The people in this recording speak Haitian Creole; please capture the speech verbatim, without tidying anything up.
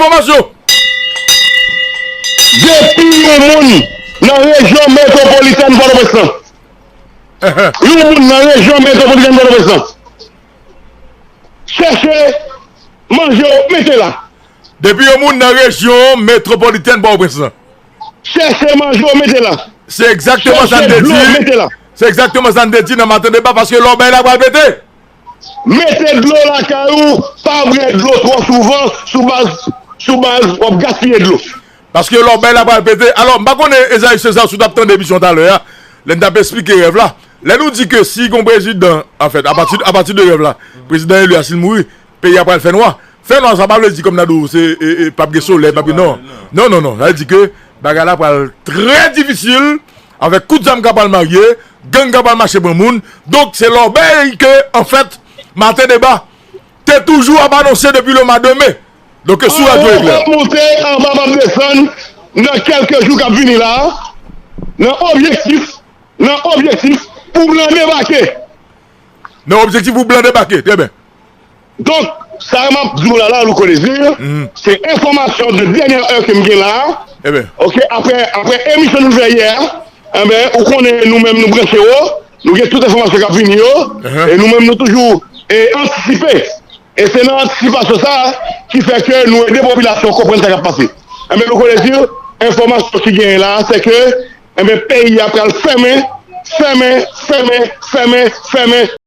enfòmasyon. Depi yon moun nan rejyon metwopolitèn Pòtoprens lan, yon moun nan rejyon metwopolitèn Pòtoprens lan chèche manje w, mete la. Depi yon moun nan rejyon metwopolitèn Pòtoprens lan chèche manje w, mete la. Se egzakteman sa n te di. Se egzakteman sa n te di nan maten deba, paske lè w bay la pral pete. Mete dlo lakay ou, pa bwè dlo twò souvan sou baz, sou baz w ap gaspiye dlo. Paske lè w bay la pral pete. Alò, m pa konnen, Ezayi Seza, si w t ap tande emisyon talè a, lè n t ap esplike rèv la. Lè nou di ke si gon prezidan, anfèt, apati, apati de rèv la, prezidan eli a, si l mouri, peyi a pral fè nwa. Fè nwa, sa pa vle di kòm nan do, se, e, e, p ap gen solèy, p ap gen, non. Non, non, non. Sa vle di ke bagay la pral trè difisil, avèk kout zam ka pral marye, gang ka pral mache pran moun. Donk, se lòbèy ke, anfèt, maten deba te toujou ap anonse depi le mwa de me. Donk, sou radyo Eklè. Anba p ap monte, anba p ap desann, nan kèlke jou k ap vini la, nan objektif, nan objektif pou blan debake. Nan objektif pou blan debake, trè byen. Donk, sa m ap di w la, la, Louko Désir, se enfòmasyon de dènyè è ke m gen la. Oke, apre, apre emisyon nou fè yè a, enben, ou konnen nou menm nou branche wo, nou gen tout enfòmasyon k ap vini yo, e nou menm nou toujou, e, antisipe. E se nan antisipasyon sa a ki fè ke nou ede popilasyon konprann sa k ap pase. Enben, Louko Désir, enfòmasyon ki genyen la, se ke, enben, peyi a pral fèmen, fèmen, fèmen, fèmen, fèmen.